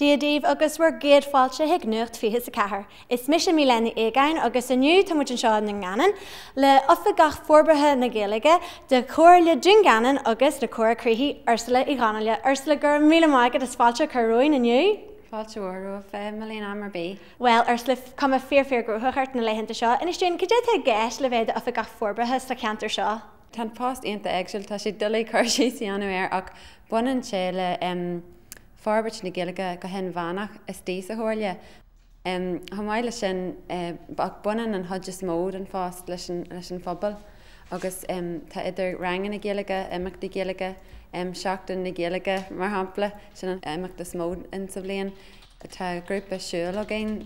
Dia daoibh agus bhur gcéad fáilte chuig Nuacht 24. Is mise Milène Ní Aogáin agus inniu tá muid anseo i nDún Geanainn le Oifigeach Forbartha na Gaeilge de Chomhairle Dún Geanainn agus na Cora Críche, Ursula Uí Dhonnaile. Ursula, go raibh míle maith agat as fáilte a chur romhainn inniu. Fáilte mhór romhat, Milène, am ar bith. Bhuel, Ursula, cuma fíor fíor gnóthach ort na laethanta seo. Inis dúinn, cad é atá i gceist le bheith i d'Oifigeach Forbartha sa cheantar seo? Tá an post iontach éagsúil, tá sé doiligh cur síos a dhéanamh air ach baineann sé le forbairt na Gaeilge go hinmheánach istigh sa Chomhairle. Chomh maith leis sin, ach baineann an chuid is mó den phost leis an phobal agus tá idir ranganna Gaeilge, imeachtaí Gaeilge, Seachtain na Gaeilge mar shampla, sin an imeacht is mó sa bhliain. Tá grúpa siúil againn,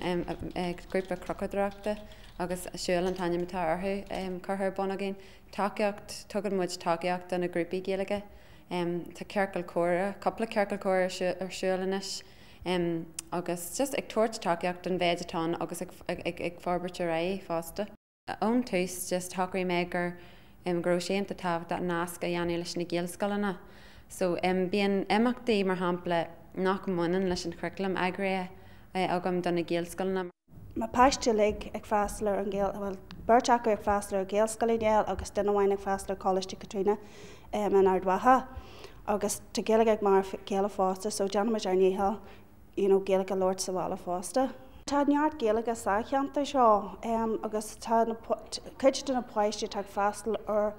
grúpa cnocadóireachta agus Siúil an t-ainm atá orthu, curtha ar bun againn. Tacaíocht, tugann muid tacaíocht do na grúpaí Gaeilge. Tá ciorcal comhrá, cúpla ciorcal comhrá ar siúl anois agus just ag tabhairt tacaíocht don mhéid atá ann agus ag forbairt ar aghaidh fosta. Ón tús just shocraigh mé gur go raibh sé iontach tábhachtach nasc a dhéanamh leis na Gaelscoileanna. So bíonn imeachtaí mar shampla nach mbaineann leis an churaclam eagraithe agam do na Gaelscoileanna. Mo pháistí uilig ag freastal ar an Ghael, bhuel, beirt acu ag freastal ar Ghaelscoil Uí Néill agus duine amháin ag freastal ar Coláiste Chaitríona in Ard Mhacha. Agus tá Gaeilge ag m'fhear céile fosta so déanaimid ár ndícheall you know Gaeilge a labhairt sa bhaile fosta. Tá neart Gaeilge sa cheantar seo agus tá na, cuid de na páistí atá ag freastal ar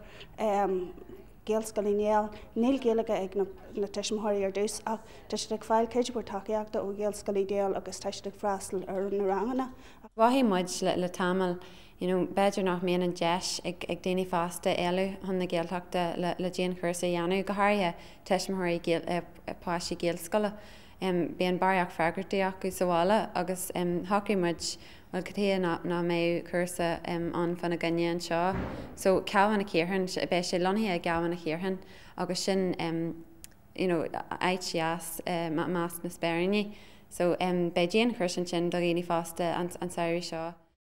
Ghaelscoil Uí Néill. Níl Gaeilge ag na tuismitheoirí ar dtús ach tá siad ag fáil cuid mhór tacaíochta ó Ghaelscoil Uí Néill agus tá siad ag freastal ar na ranganna. Mhothaigh muid le tamall, you know, b'fhéidir nach mbíonn an deis ag daoine fásta éalú chun na Gaeltachta le dianchúrsa a dhéanamh, go háirithe tuismitheoirí páistí Gaelscoile. Bíonn barraíocht freagrachtaí acu sa bhaile agus shocraigh muid, bhuel, cad chuige nach mbeadh cúrsa ann fána gcoinne anseo. So, Cabhán an Chaorthainn, beidh sé lonnaithe i gCabhán an Chaorthainn agus sin you know áit dheas i measc na Speiríní. So, beidh dianchúrsa ansin do dhaoine fásta an samhradh seo.